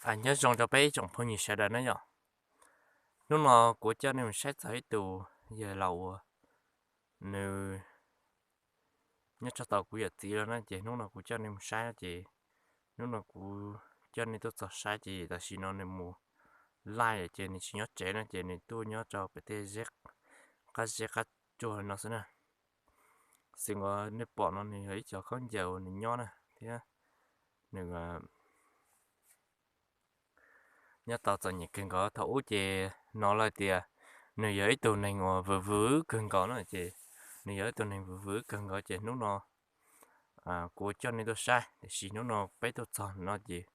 Nyob zoo rau peb ib tsoom phooj ywg sawv daws na yom. Hnub no kuv coj nej mus saib txog ib tus yawg laus uas nws nyob tso tau kuv yawm txiv lawm na, ces hnub no kuv coj nej mus saib ces hnub no kuv coj nej tuaj txog saib ces tam sim no nws mus laij ces nws tsis nyob tsev no ces nws tuaj nyob rau pem tej zeb, qab zeb qab tsuag no xwb na. Xwm uas nej pom no nws yog ib co khaub ncaws uas nws nyob na thiab nws nyob tau txom nyem kawg nkaus. Thaum ub ces hnov lawv tias nws yog ib tug neeg uas vwm vwm kawg nkaus na, ces nws yog ib tug neeg vwm vwm kawg nkaus ces hnub no kuv coj nej tuaj saib, tiam sis hnub no peb tuaj txog no ces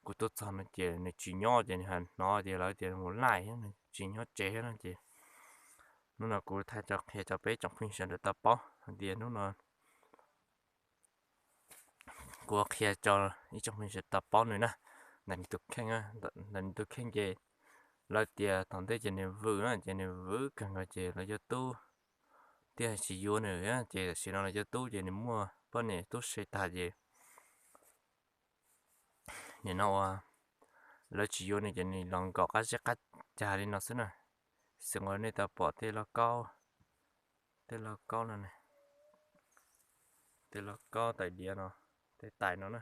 kuv tuaj txog no ces nws tsis nyob ces nws hnov tias lawv tias mus laij thiab nws tsis nyob tsev thiab no ces hnub no kuv thaij tso qhia rau peb tsoom phooj ywg sawv daws tau paub hais tias hnub no kuv qhia rau ib tsoom phooj ywg sawv daws tau paub nws na, ntawm nws tus kheej, ntawm nws tus kheej ces lawv tias thaum ntej ces nws vwm na, ces nws vwm kawg nkaus ces lawv cov tub thiaj tsis yuav nws, ces tam sim no lawv cov tub ces nws muaj poj niam tub se tag ces nim no uas lawv tsis yuav nws ces nws los nkaum qab zeb qab cag li no xwb na. Xwm uas nej tau pom tej lauj kaub, tej lauj kaub no, tej lauj kaub tais diav no, tej tais no na,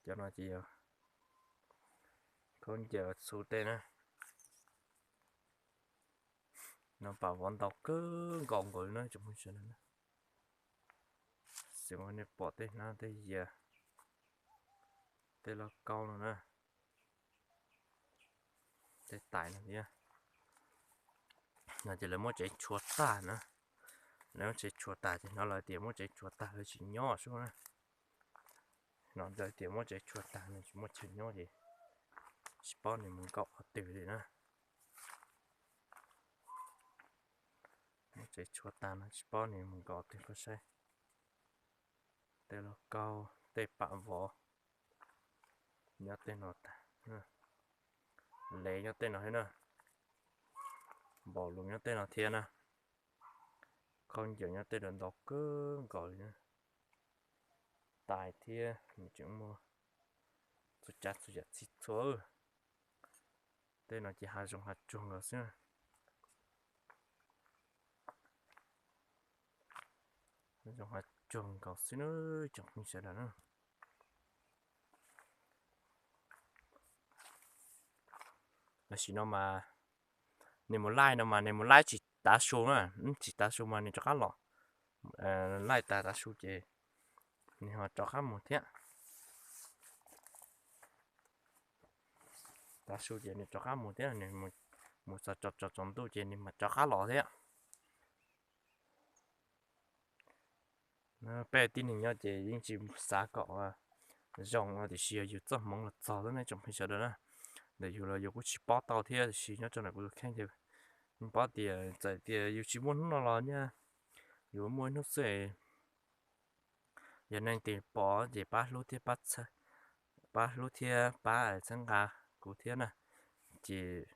cov no ces yog khaub ncaws txhu tej na. No pam vov ntau kawg nkaus nkaus li na tsoom phooj ywg sawv daws na. Xwm uas nej pom tej hnab tej yias, tej lauj kaub no na, tej tais no thiab. No ces lawv muab tsev tshuav tag na, lawv muab tsev tshuav tag ces hnov lawv tias muab tsev tshuav tag lawv tsis nyob sub na. No lawv tias muab tsev tshuav tag nws tsis muaj chaw nyob ces tsis paub nws mus nkaum qhov twg li na. Muab tsev tshuav tag no tsis paub nws mus nkaum qhov twg, koj saib. Tej lauj kaub tej pam vov nyob tej no tag, lev nyob tej no thiab na, npaum lus nyob tej no thiab na, khaub ncaws nyob tej no ntau kawg nkaus li na. Tais thiab nws tseem muaj txhua tsav txhua yam txhij txhua. Tej no ces hav zoov hav tsuag nkaus xwb. Hav zoov hav tsuag nkaus xwb na tsoom phooj ywg sawv daws na. Tam sim no mas nws mus laij no mas nws mus laij tsis tav su na, tsis tav su mas nws rov qab los. Laij tas tav su ces nws ho rov qab mus thiab. Tav su ces nws rov qab mus thiab, nws mus txog tsaus tsaus ntuj ces nws mam rov qab los thiab. Peb tib neeg nyob ces yeej tsis xav kom zoo no tiam sis yog yus txoj hmoov los txog xwb ne tsoom phooj ywg sawv daws na. Ntawm yus los yus kuj tsis paub tau thiab tiam sis nyob rau ntawm kuv tus kheej ces kuv paub tias txawm tias yus tsis muaj hnub no los nyaj yus muaj ib hnub xwb. Yog neeg twg pom ces pab hlub thiab pab txhawb, pab hlub thiab pab txhawb nqa kuv thiab na, ces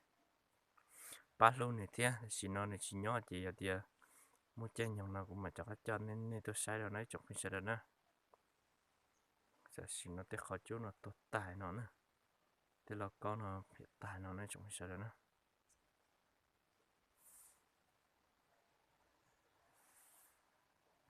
pab hlub nws thiab. Tam sim no nws tsis nyob ces yog tias muaj caij nyoog no kuv mam rov qab coj nej tuaj saib rau na ib tsoom phooj ywg sawv daws na. Tam sim no tej qhov cub no tuag tag no na, tej lauj kaub no phiam tag no na ib tsoom phooj ywg sawv daws na.